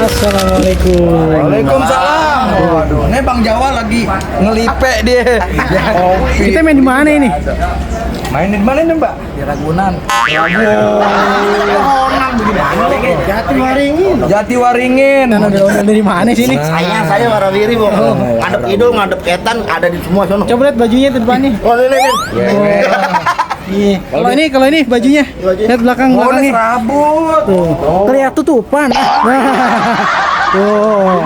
Assalamualaikum. Waalaikumsalam. Waduh, ini Bang Jawa lagi ngelipek dia. Kita main di mana ini? Main di mana nih, Mbak? Di Ragunan. Jatiwaringin. Nah, dari mana sih ini? Saya warawiri, Bu. Ngadep idul, ngadep ketan, ada di semua sono. Coba lihat bajunya tuh depannya. Oh, ini. Iya. Kalau ini bajunya. Lihat belakangnya. Serabut. Tuh. Terlihat tutupan. Tuh.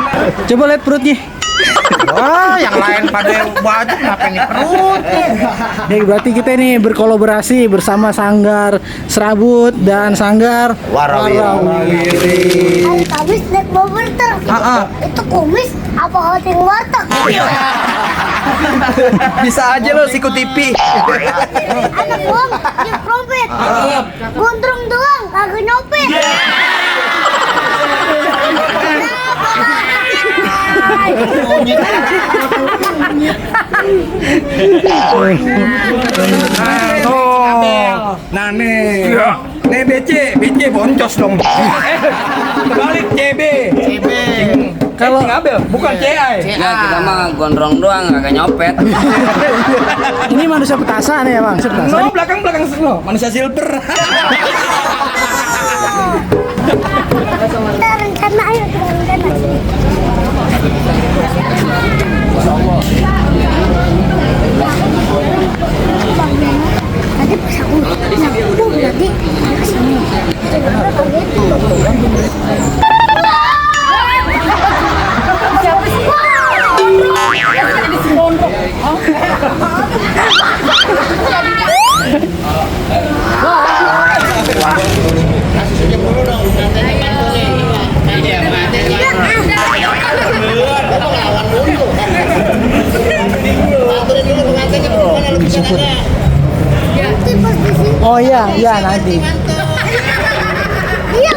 Coba lihat perutnya. Wah, yang lain pada baju ngapain nih perut? Jadi berarti kita ini berkolaborasi bersama Sanggar Serabut dan Sanggar Warawiri. Habis naik mobil truk. Itu kumis apa hoting warteg? Bisa aja lo siku TV. Anak buang di prompet. Gondrong doang kagak nyopet. Oh, nah nih. Nih BC boncos dong. Terbalik CB. Kalau Abel, bukan CA. Ya kita mah gondrong doang, kagak nyopet. Ini manusia petasan ya bang? Petasan. No, belakang no, manusia silver. Kita rencana ayo kita rencana. Tadi pas aku berarti kesini. Oh iya, nanti. Iya.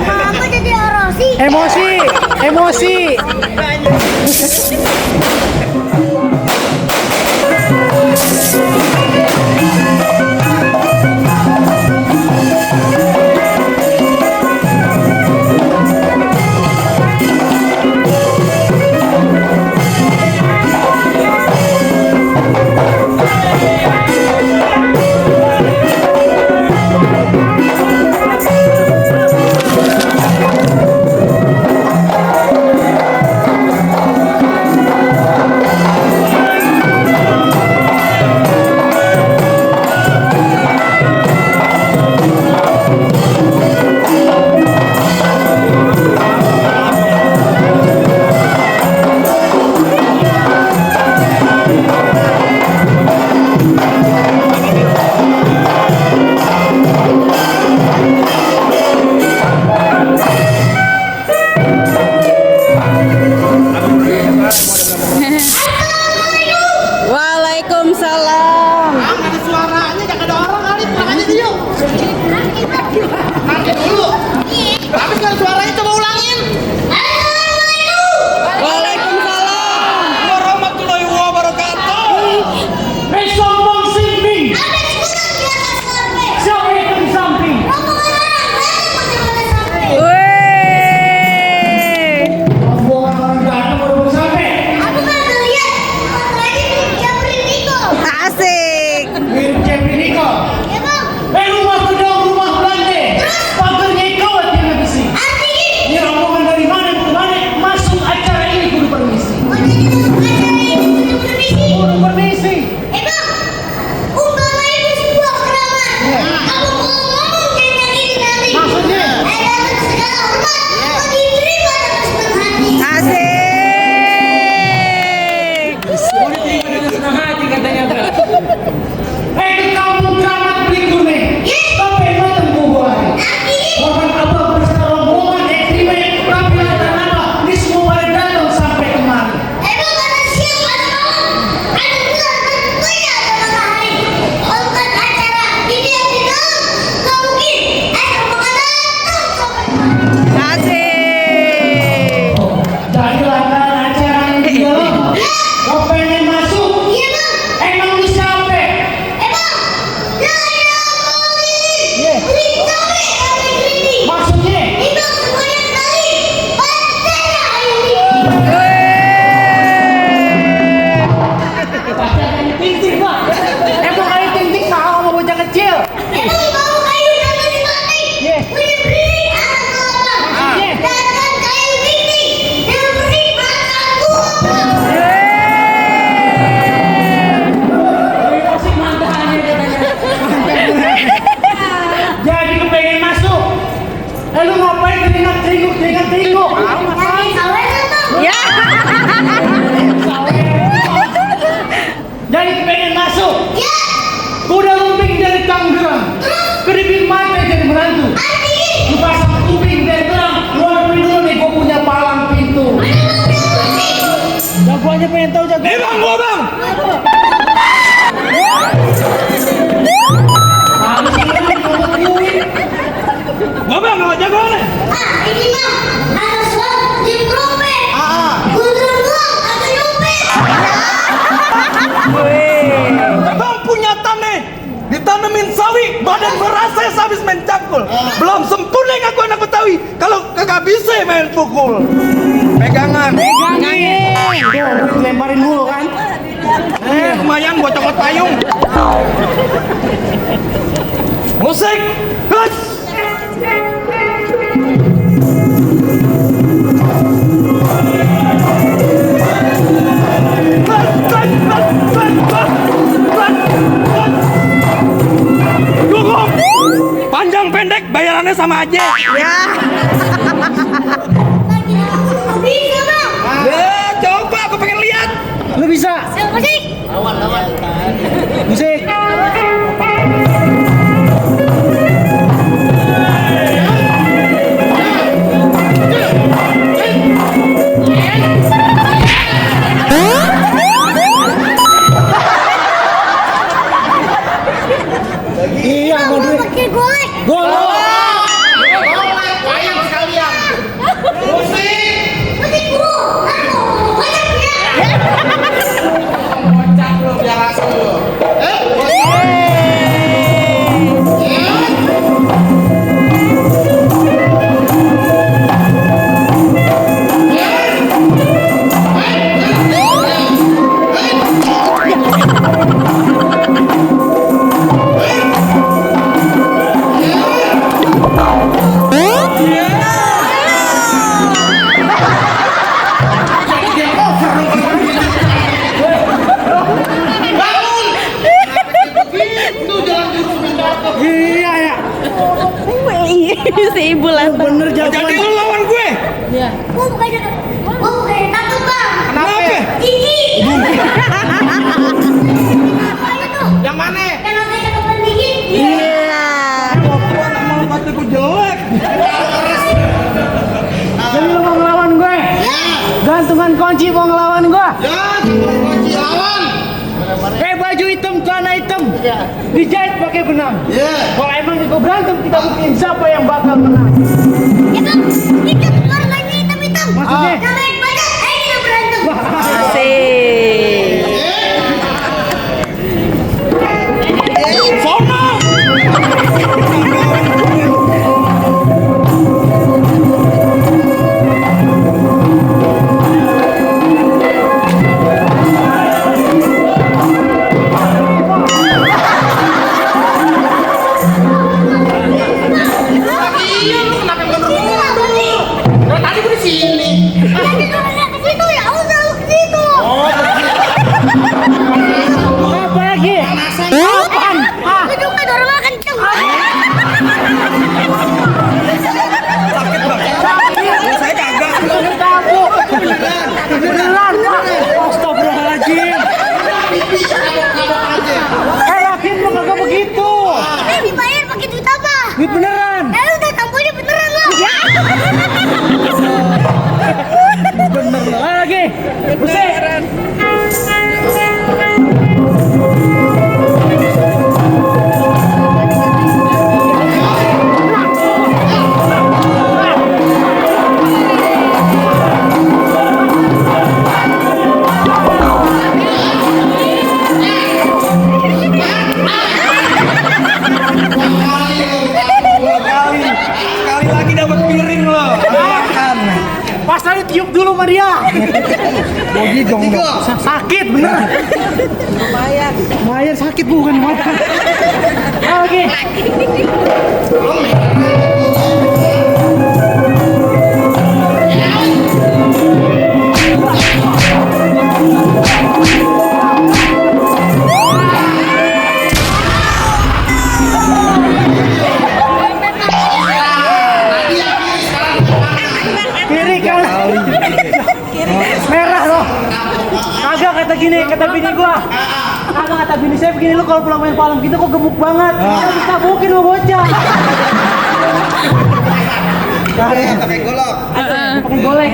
Apa jadi erosi? Emosi. tengok. Nyari kawan tuh. Ya. Jadi pengen masuk. Ya. Kuda lumping dari Tangerang. Keripik mata jadi menantu. Lu pasang kuping dari terang. Luar pintu nih, gua punya palang pintu. Jagoannya pengen tahu jagoan. Bang, gua bang. Gua bang, kalau jagoannya. Ini mah ada suara di trompet. Gondrong doang, ada nyopet. Bang punya tanah, ditanemin sawi, badan merasa habis main cakul. Belum sempurna yang aku tahu. Kalau kagak bisa main pukul. Pegangan. Tuh, lemparin dulu kan. Lumayan buat cokot payung. Musik. Hus. Cukup. Panjang pendek bayarannya sama aja. Ya. Bisa bang. Coba aku pengen lihat. Lu bisa. Musik. Musik. Iya, mau duit. Pakai golek. Gol. Musik bro. Banyak ya. Iya ya. Si ibu lantang. Bener jagoan. Jadi lu lawan gue. Gua bukannya takut bang. Kenapa? Gigi. Apanya tuh? Yang mana? Yang namanya ketukan gigi. Iya. Gua nak mau kataku jelek. Jadi lu mau ngelawan gue? Gantungan kunci mau ngelawan gue? Baju hitam, celana hitam, dijahit pakai benang. Kalau emang kita berantem, kita buktiin siapa yang bakal menang. Ya bang, itu warnanya hitam-hitam. Maksudnya? Kalau yang banyak, ayo kita berantem. Asik. Sono. Jadi kalau nggak ke situ ya udah lu ke situ. Apa lagi? Apaan? Lu juga dorong kenceng. Saya kagak. Beneran, Pak. Astagfirullahaladzim. Yakin lu kagak begitu? Ini dibayar pakai duit apa? Duit beneran. Udah tampaknya beneran lah. Bener lagi. Musik. Sekali lagi dapat piring lo. Makan. Pas tadi tiup dulu sama dia. Bogi dong. Sakit bener. Lumayan sakit bukan lumayan. Lagi. kata bini gua. Abang kata bini saya begini, lu kalau pulang main palang gitu kok gemuk banget. Ya bisa mungkin lu bocah. Pakai golok. Pakai golek.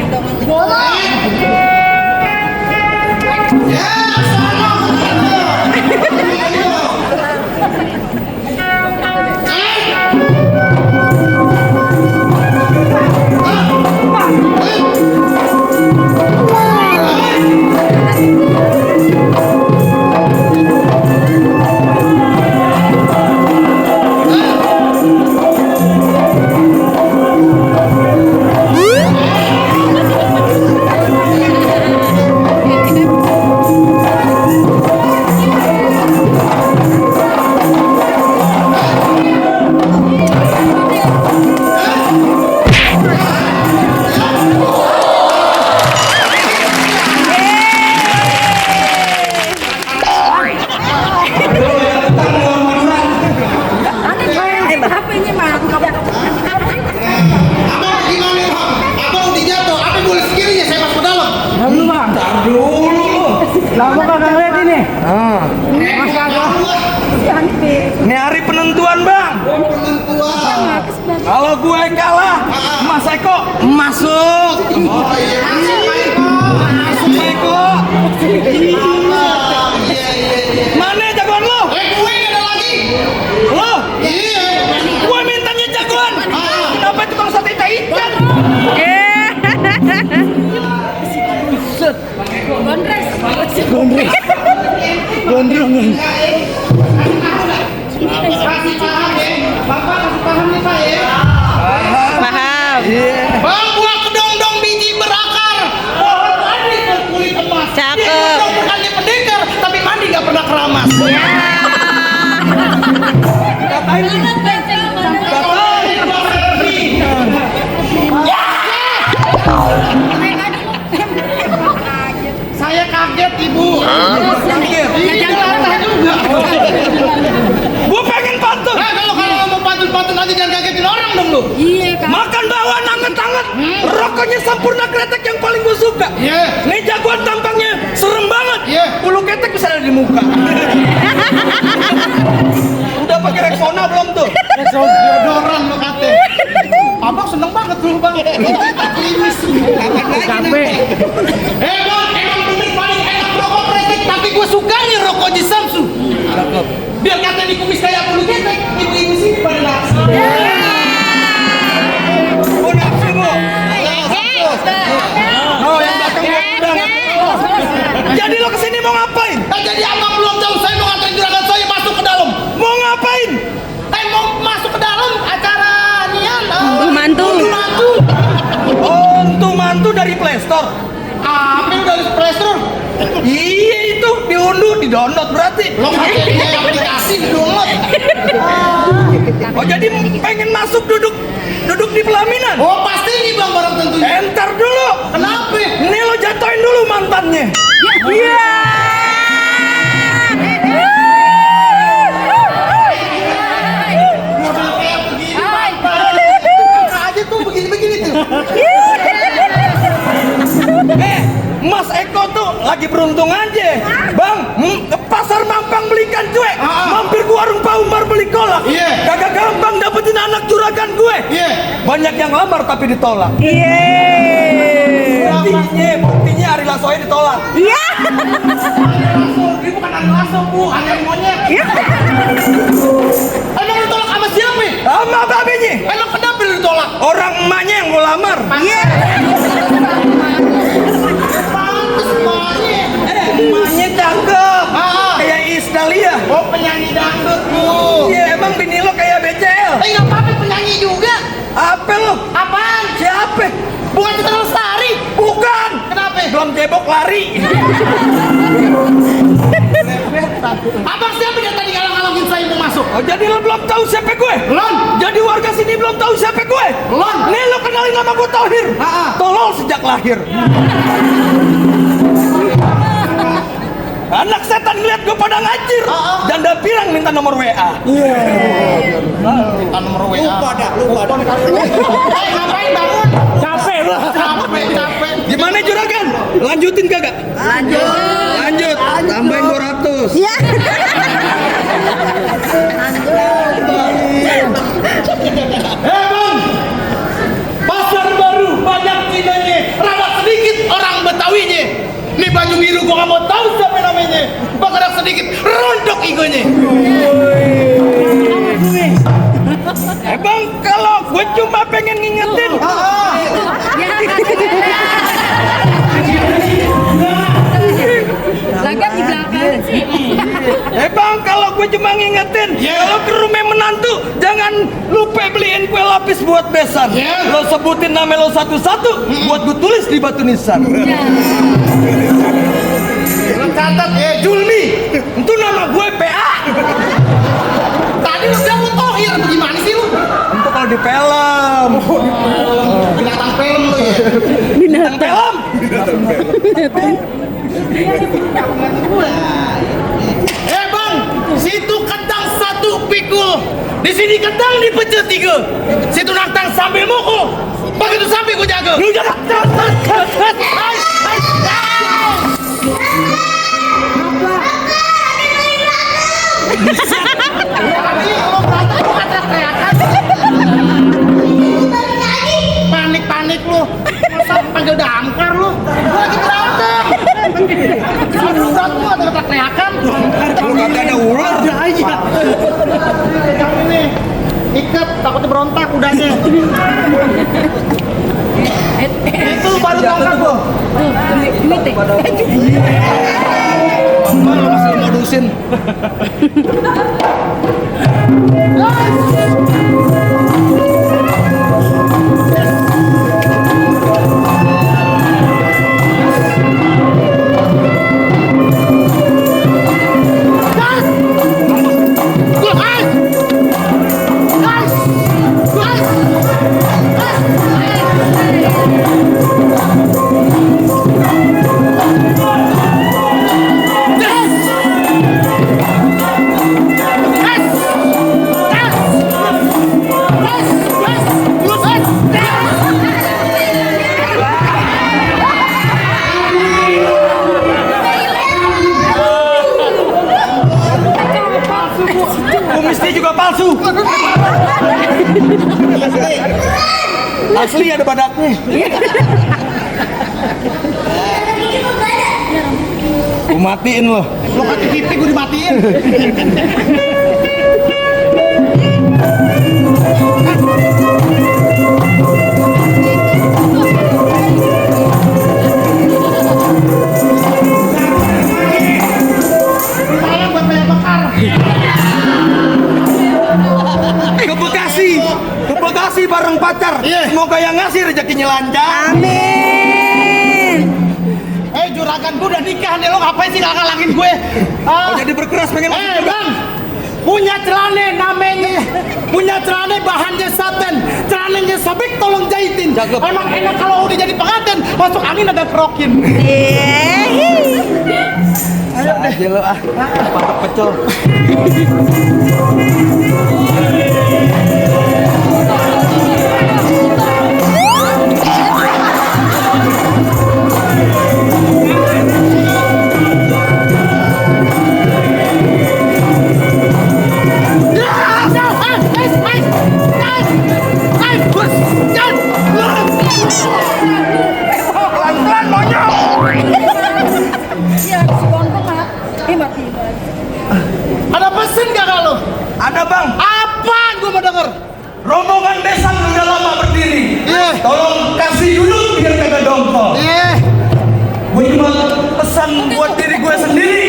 Lama kagak ngeliat ini. Mas kagak. Ini hari penentuan, Bang. Kalau gue kalah, Mas Eko masuk. Masuk Eko. Mana jagoan lo? Gue ada lagi. Lo? Iya. Gue mintanya jagoan. Kenapa tukang sate ikan? Gondrong. Kasih paham ya. Bapak kasih paham nih Pak ya. Paham. Bang, buah kedong-dong biji berakar. Pohon mandi kulit emas. Cakep. Kedong bukannya pendekar, tapi mandi gak pernah keramas. Katain. Saya kaget Ibu. Kaget. Iya, latah juga. Gue pengen pantun. Kalau mau pantun-pantun nanti jangan kagetin orang dong lu. Makan bawaan anget-anget. Rokoknya sempurna kretek yang paling gue suka. Iya. Nih jagoan tampangnya serem banget. Iya. Bulu ketek bisa ada di muka. Udah pakai Rexona belum tuh? Deodoran lu kate. Abang seneng banget lu Bang. Klimis. Capek. Bang, emang bener paling enak rokok kretek, tapi gue sukanya rokok di Samsu. Biar kata di kumis kayak bulu ketek, ibu-ibu sini pada nafsu. Oh nafsu bu. Oh yang belakang gue udang. Jadi lo kesini mau ngapain? Jadi abang belum tahu saya mau nganterin juragan saya masuk ke dalam. Mau ngapain? Mau masuk ke dalam acara nian. Mantu. Mantu. Oh untuk mantu dari Playstore. Apa yang dari Playstore? Iya itu diunduh, di-download berarti. Lo nggak jadi aplikasi di download. Oh jadi pengen masuk duduk di pelaminan? Oh pasti ini bang barang tentunya. Entar dulu. Kenapa? Ini lo jatoin dulu mantannya. Iya. Model kayak begini. Angka aja tuh begini-begini tuh. Mas Eko tuh lagi beruntung aja. Bang, ke pasar Mampang belikan cuek. Mampir ke warung Pak Umar beli kolak. Iya. Kagak gampang dapetin anak juragan gue. Iya. Banyak yang lamar tapi ditolak. Iya. Buktinya Ari Lasso ditolak. Iya. Ini bukan anak lasso bu, anak monyet. Emang lu tolak sama siapa? Sama babinya. Emang kenapa lu ditolak? Orang emaknya yang mau lamar. Iya. Pantes monyet. Emaknya cakep. Ah. Kayak Iis Dahlia. Oh penyanyi dangdut bu. Iya emang bini lo kayak BCL. Nggak apa-apa penyanyi juga. Apa lo? Apaan? Siapa? Bukan Citra Lestari. Bukan. Kenapa? Belum cebok lari. Abang siapa yang tadi ngalang-ngalangin saya mau masuk? Oh jadi lo belum tahu siapa gue? Belum. Jadi warga sini belum tahu siapa gue? Belum. Nih lo kenalin nama gue Tauhir. Tolol sejak lahir. Anak setan ngeliat gue pada ngajir. Janda pirang minta nomor WA. Minta nomor WA. Lupa dah. Ngapain bangun? Capek lu. Capek. Gimana juragan? Lanjutin kagak? Lanjut. Tambahin 200. Ya. Bang, pasar baru banyak cinanya, rada sedikit orang Betawinya. Nih baju biru gua nggak mau tahu siapa namanya. Bakarak sedikit rontok igonya. Bang, kalau gue cuma pengen ngingetin. Lagian di belakang sih. Bang, kalau gue cuma ngingetin, kalau ke rumah menantu jangan lupa beliin kue lapis buat besan. Lo sebutin nama lo satu-satu, buat gue tulis di batu nisan. Lo catat Julmi. Itu nama gue PA. Tadi lu bilang lu tohir, gimana sih lu? Itu kalau di film. Binatang film lu ya. Bintang film. Bang, situ kentang 1 pikul. Di sini kentang dipecah 3. Situ nantang sambil mukul. Begitu sampai gua jaga. Lu jangan. Panik lu. Masa panggil damkar lu. Gua lagi berantem. Aduh, lu ada teriakan. Lu kagak ada ular. Yang ini ikat takutnya berontak udahnya. Itu baru damkar gua. Malu masih modusin. Kumisnya juga palsu. Asli ada badaknya. Gua matiin lo. Lo kaki pipi gua dimatiin. Saya buat bayar bakar. Ke Bekasi bareng pacar. Semoga yang ngasih rezekinya lancar. Amin. Juragan gua udah nikah nih, lo ngapain sih ngalangin gue? Jadi berkeras pengen. Bang, punya celana namanya, punya celana bahannya satin, celananya sobek tolong jahitin. Emang enak kalau udah jadi pengantin, masuk angin ada kerokin. Ayo deh lo patok pecel. Pelan-pelan monyong. Ada pesen gak kalau? Ada bang. Apaan gua mau denger? Rombongan desa udah lama berdiri. Tolong kasih duduk biar kagak dongkol. Gue cuma pesan buat diri gue sendiri.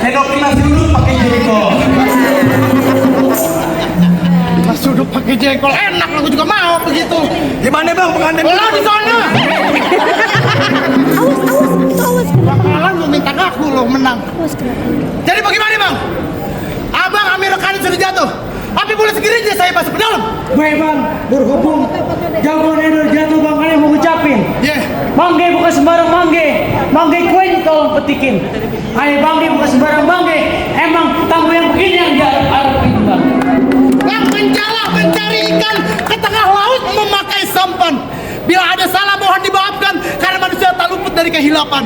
Sendokin nasi uduk pakai jengkol. Nasi uduk pakai jengkol enak, aku juga mau begitu. Gimana bang pengantin? Lo di sana. Awas. Bakalan lu minta ngaku lo menang. Jadi bagaimana bang? Abang ambil rekanan sudah jatuh. Tapi boleh segini aja saya masuk ke dalam. Baik bang, berhubung jagoan Edor jatuh bang, kalian mau ngucapin. Mangge bukan sembarang mangge, mangge kue tolong petikin. Ayo mangge bukan sembarang mangge, emang tamu yang begini yang diharapin bang. Yang mencari ikan ke tengah laut memakai sampan. Bila ada salah mohon dimaafkan karena manusia tak luput dari kehilapan.